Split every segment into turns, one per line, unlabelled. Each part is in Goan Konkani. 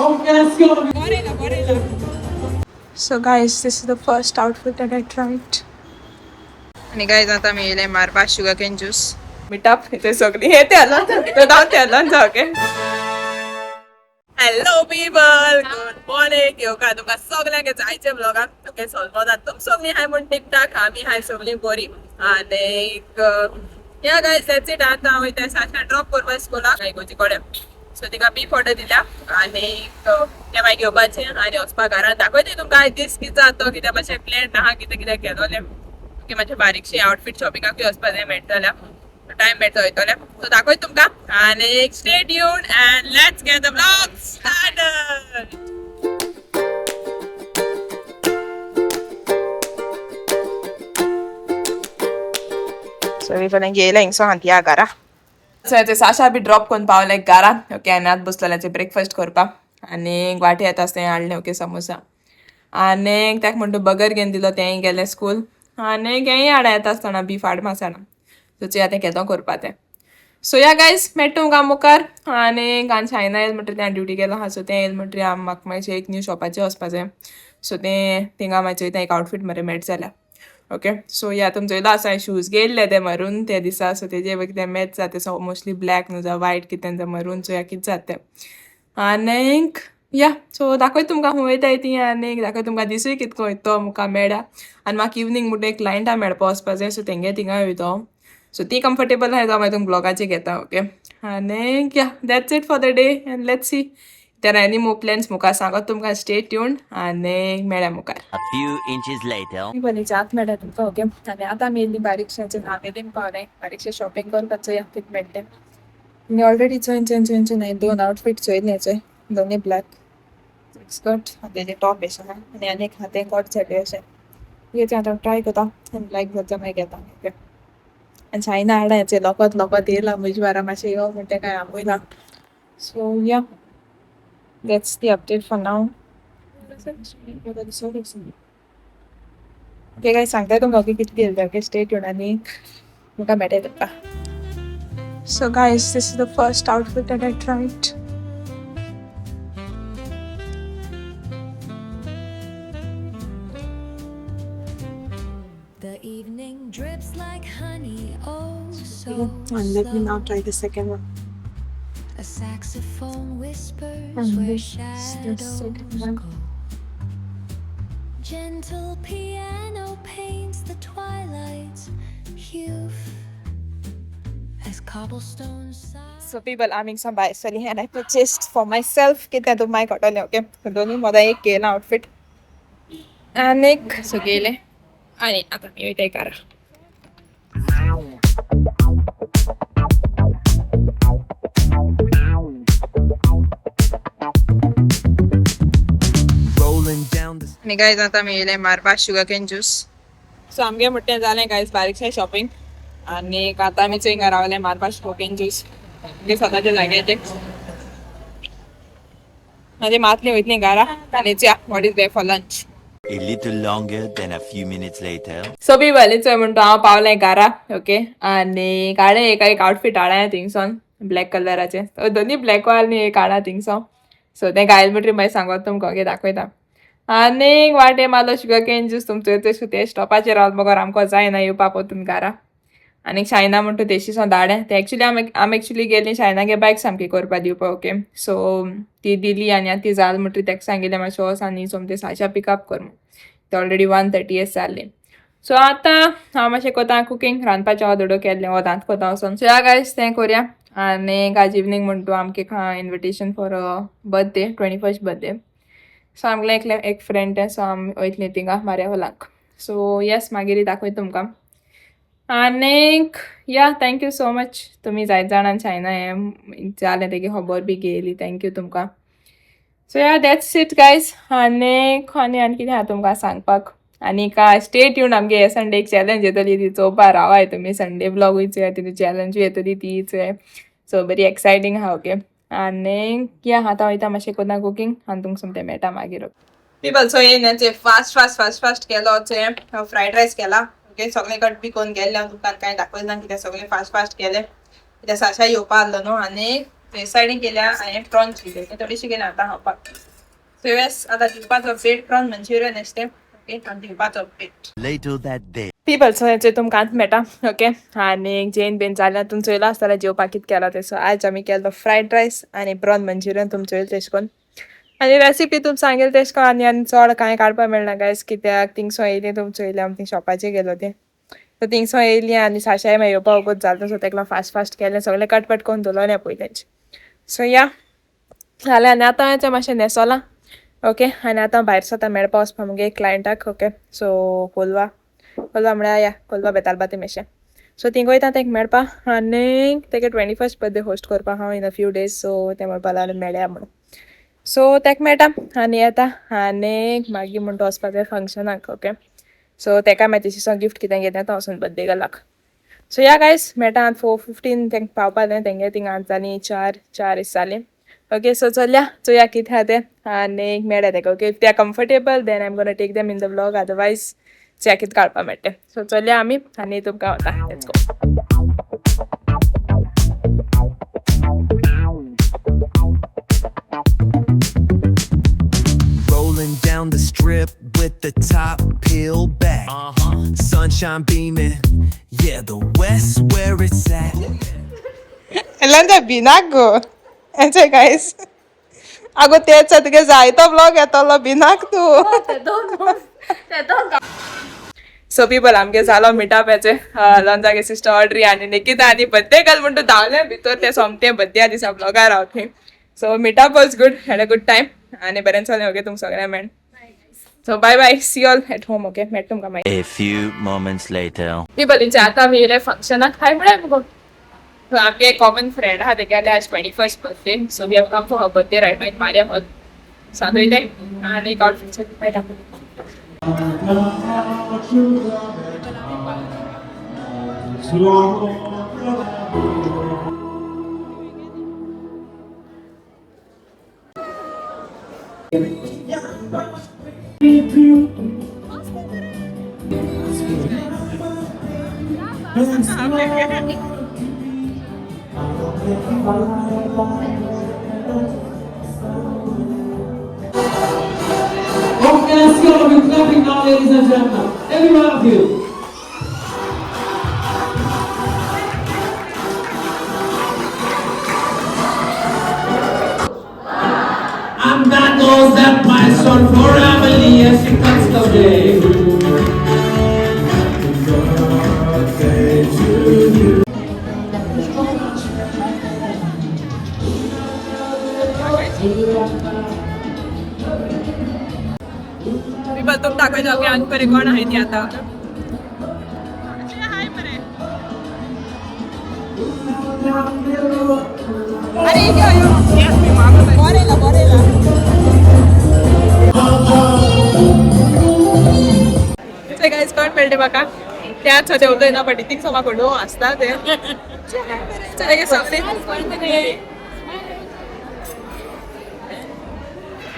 So guys, this is the first outfit that I tried. आणि गायज आता मी येयले मारपा शुगर can juice मिटाप इथे सगळी हे ते आला तो ते आला okay. Hello people, good morning. येवकार तुमकां सगल्यांक जायचे ब्लॉगाक. ओके, सलमोनात तुम सगळीं हाय म्हूण टिकटाक, आमी हाय सगळीं बरी. आनीक या गायज, that's it. आतां हांव वयता साशा ड्रॉप करपाक स्कुलाक आयकोचे कडेन. सो तिका बीफ ऑर्डर दिल्या आनीक तें मागीर घेवपाचें आनी वचपाक घरान. दाखयता तुमकां आयज दीस कितें जाता, कितें मातशें प्लॅन आहा, कितें कितें केलोलें. ओके, मातशें बारीकशें आउटफीट शॉपिंगाकूय वचपाक जाय, मेळटलें टायम मेळटलो वयतलें. सो दाखयता तुमकां आनी stay tuned and let's get the vlog started. So we gonna गेले हिंगसो हांतिया घरा. सो ते साशा बी ड्रॉप करून पावले घरा. ओके, आनी आतां बसलेलें ब्रेकफास्ट करपाक आनी वाटे येता आसतना हाडलें ओके समोसा. आनी ताका म्हणटा बगर घेवन दिलो, तेंय गेलें स्कूल. आनी हेंय हाडा येता आसतना बीफ हाड मासाना. सो चोया तें केदो करपा तें. सो या गायज, मेळटा तुमकां मुखार. आनी आनी शायना येयल म्हणटरी तें ड्युटी गेलो आहा. सो तें येयल म्हणटरी म्हाका मातशें एक न्यू शॉपाचेर वचपा जाय. सो तें थिंगा मातशें वयता एक आउटफीट मरे मेळटा जाल्यार. ओके, सो या तुम चोयलो आसा शूज घेयल्ले ते मरून ते दिसा. सो तेजे कितें मॅच जाता, सो मोस्टली ब्लॅक न्हू जावं वायट कितें जावं मरून. चोया कितें जाता तें. आनीक या सो दाखयता तुमकां खूंय वयताय ती आनी दाखयता तुमकां दिसूय कितको वयता तो मुखार मेळ्ळ्या. आनी म्हाका इवनींग म्हणटा एक क्लायंटा मेळपा वचपा जाय. सो तेंगे थिंगाय वयता हांव. सो ती कम्फर्टेबल आहाय जावं मागीर तुमकां ब्लॉगाचेर घेता. ओके, आनीक yeah that's it for the day and let's see there are any more plans मुखार सांगत तुमकां. स्टे ट्यून्ड आनी मेळ्या मुखार.
A few inches later.
बरें चात मेळटा तुमकां. ओके, आनी आतां आमी येयल्ली बारीकशें नावेलीम पावलें, बारीकशें शॉपिंग करपाक चोया कितें मेळटा. आनी ऑलरेडी चोयन चोयन चोयन चोयन दोन आउटफीट चोयले चोय, दोनूय ब्लॅक स्कर्ट आनी तेजें टॉप अशें आहा आनी आनी एक आहा तें कॉट सेट अशें. तें आतां ट्राय करता आनी लायक जाता मागीर घेता. ओके, आनी शायना हाडा हें लोकोत लोकोत येयला म्हजे बारा मातशें यो म्हणटा काय आमयला. So yeah, that's the update for now. Okay guys, सांगता तुमकां ओके कितें केलें. ओके, स्टे ट्यून आनी मुखार मेळटा तुमकां. So guys, this is the first outfit that I tried.
The evening drips like honey, oh so
And let me now
slow.
try the second one.
A saxophone whispers
And
where
this is the second
shadows
one.
go. Gentle piano paints the twilight's hue as cobblestones sigh.
So people, I'm some भायर सरली and I purchased for myself कितें तूं मागीर कळटलें. ओके, दोनूय मोदा एक केला आउटफीट आनी एक सो गेले आनी आतां आमी वयताय घरा.
Rolling down the
आनी गायज आतां आमी येयले मारपा शुगर can juice. सो आमगे म्हणटा जालें गायज बारीकशें शॉपिंग आनी आतां आमी चोय हिंगा रावले मारपा शुगर can juice आमगे स्वताच्या जाग्याचेर. मागीर मातली वयतली घरा आनी चोया what is there for lunch.
A little longer than a few minutes later.
So people, चोय म्हणटा हांव पावलें घरा. ओके, आनी काडे एक एक आउटफीट हाडा थिंगसोन ब्लॅक कलराचे, दोनूय ब्लॅक आनी एक हाडा थिंगसोन. सो तें घायल म्हणटरी मागीर सांगत तुमकां. ओके, दाखयता. आनीक वाटे मारलो शुगर can juice तुमचो ते स्टॉपाचेर रावत बगर आमकां जायना येवपा परतून घरा. आनी शायना म्हणटा तेशी धाडे ते एक्चुली आमी आमी एक्चुली गेली शायनागे बायक सामकी करपा दिवपा. ओके, सो ती दिली आनी आतां ती जाल म्हणटरी ताका सांगिल्लें मातशें वच आनी सोमतें साशा पिकअप कर म्हूण. ते ऑलरेडी 1:30 एस जाल्ली. सो आतां हांव मातशें कोता कुकींग, रांदपाचें हांव धडो केल्लें वोदांत कोता वचोन. सो या गायज, तें करुया. आनी आज इवनींग म्हणटा आमकां invitation for a birthday, 21st birthday. So आमगेलें एकलें एक फ्रेंड तें. सो आमी वयतलीं थिंगा मार्या हॉलाक. सो येस, मागीर दाखयता तुमकां. आनीक या, thank you so much तुमी जायत जाणां शायना हें जालें तेगी खबर बी घेयली, thank you तुमकां. So yeah, that's it guys. आनीक आनी आनी कितें आहा तुमकां सांगपाक? आनी काय स्टे ट्यून, आमगे हे संडे एक चॅलेंज येतली, ती चोवपा रावाय तुमी. संडे ब्लॉगूय चोया, तितून चॅलेंजूय येतली ती चोया. सो बरी एक्सायटींग आहा. ओके, आनी या आतां वयता मातशें कोत्ता कुकींग आनी तुमकां सोमतें मेळटा मागीर. पिपल, सो येयन फास्ट फास्ट फास्ट फास्ट केलो चोय, फ्रायड रायस केला. ओके, सगळें कट बी करून गेल्लें हांव, तुमकां कांय दाखयलें ना कित्याक सगळें फास्ट फास्ट केलें कित्याक साशा येवपा आहलो न्हू. आनी हे सायडीन केल्या हांवें प्रॉन चिली, थोडीशी केल्या आतां खावपाक. सो येस, आतां दिवपाचो अपडेट. प्रॉन मंचुरियन आसते, ओके, दिवपाचो update.
Later that day.
People, so हें तुमकां आतां मेळटा, ओके. आनी जेवन बीन जालें, तुमी चोयलां आसतलें जेवपाक कितें केलां तें. सो आयज आमी केलो फ्रायड रायस आनी प्रॉन मंचुरियन, तुमी चोयल तेश कोन्न आनी रेसिपी तुमी सांगेल तेश कोन्न. आनी आनी चड कांय काडपाक मेळना गायज, कित्याक थिंगसो येयली, तुमी चोयलें, आमी थिंग शॉपाचेर गेलो तें. सो थिंगसो येयली आनी साशाय मागीर येवपा वगत जालें. सो तेका लागून फास्ट फास्ट केलें सगळें, कटपट करून दवरलें पयलेंच. सो या, जालें. आनी आतां हांवें मातशें न्हेसोलां, ओके. आनी आतां भायर सरता मेळपा वचपा मुगे क्लायंटाक, ओके. सो कोलवा, कोलवा म्हळ्यार या कोलवा बेतालबाती मेशें. सो थिंग वयता तेंका मेळपा आनी तेगे 21st birthday host करपा हांव in a few days. So तें म्हणपा लागलें मेळया म्हणून. सो तेका मेळटा आनी येता आनी मागीर म्हणटा वचपा जाय फंक्शनाक, ओके. सो तेका मागीर तेशी गिफ्ट कितें घेता तो वचून बर्थडे गर्लाक. सो या गायज, मेळटा. आतां 4:15 तेंका पावपा जाय तेंगे थिंगा. आतां जालीं चार, चार is जालीं, ओके. सो चलया, चोया कितें आहा तें आनी मेळया तेका, okay. If they are comfortable, then I am gonna take them in the vlog, otherwise चोया कितें काडपा मेळटा. सो चलया आमी आनी तुमकां वता. Let's go.
Rolling down the strip with the top peeled back. Sunshine beaming. Yeah, the west where it's at.
एल्यांच्या भिनाक गो एन्जॉय गायस. आगो, तेच तुगे जायतो व्लॉग येतलो, भिनाक तूं. सो पीपल, आमगे जालो मिटअप हेचे. लोंजागे सिस्टर ऑड्री आनी निकिता आनी बर्थडे गर्ल म्हणटा धांवले भितर, ते सोमते बर्थडे दिसा व्लॉगार Raote. So meetup was good, had a good time आनी बरें चलें, ओके. तुमकां सगळ्यांक मेळ. So bye bye, see all at home, okay. मेळटा तुमकां मागीर.
A few moments later.
People, आतां आमी येयले फंक्शनाक. हाय म्हळ्यार मुगो आमगे कॉमन फ्रेंड आहा, तेगेले आज 21st birthday, so we have come for her birthday right in Maria Hall. So आतां वयले आनी एक आउटफिट मेळटा.
Okay, let's go. We're clapping now, ladies and gentlemen. Every one of you. And that goes that milestone for Emily as she cuts the cake. Happy birthday to you.
People, तुम दाखयता, ओके. आनी परे कोण आहाय ती आतां. हाय मरे. अरे, बरेला बरेला. गायज, कोण मेळटे म्हाका त्याच ते उलयना, बट थिंग म्हाका णव आसता ते सगळे.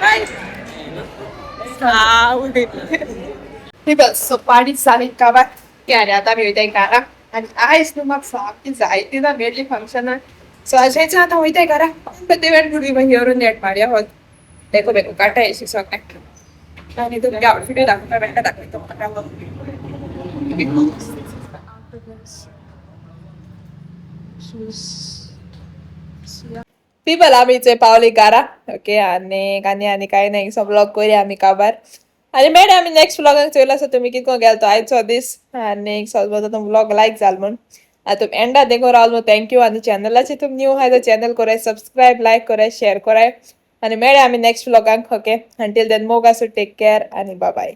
बाय. सो पाणी जाली काबार की आनी आतां आमी वयताय घरा. आनी आयज न्हू म्हाका सामकी जायती ना मेळ्ळी फंक्शनाक. सो अशेंच आतां वयताय घरा. But event would be here at Maria Hall. देखो बेगो काटा येशी सगळें आनी तुमगे आउटफिटूय दाखोवपाक मेळटा, दाखयता तुमकां. शूज. पीपल, आमी चोय पावली घरा, ओके. आनी आनी आनी कांय ना, सो व्लॉग करूया आमी काबार आनी मेळया आमी नेक्स्ट व्लॉगाक. चोयलो आसा तुमी कितको गेलो तो आयचो दीस आनी सजो तुम व्लॉग लायक जाल म्हूण. आतां तुमी एंडा देखून रावल म्हूण thank you. आनी चॅनलाचेर तुमी न्यू आहाय जाल्यार चॅनल कराय सबस्क्रायब, लायक कराय, शेअर कराय आनी मेळया आमी नेक्स्ट व्लॉगाक, ओके. अंटील then, मोग आसूं, टेक केअर आनी बाय बाय.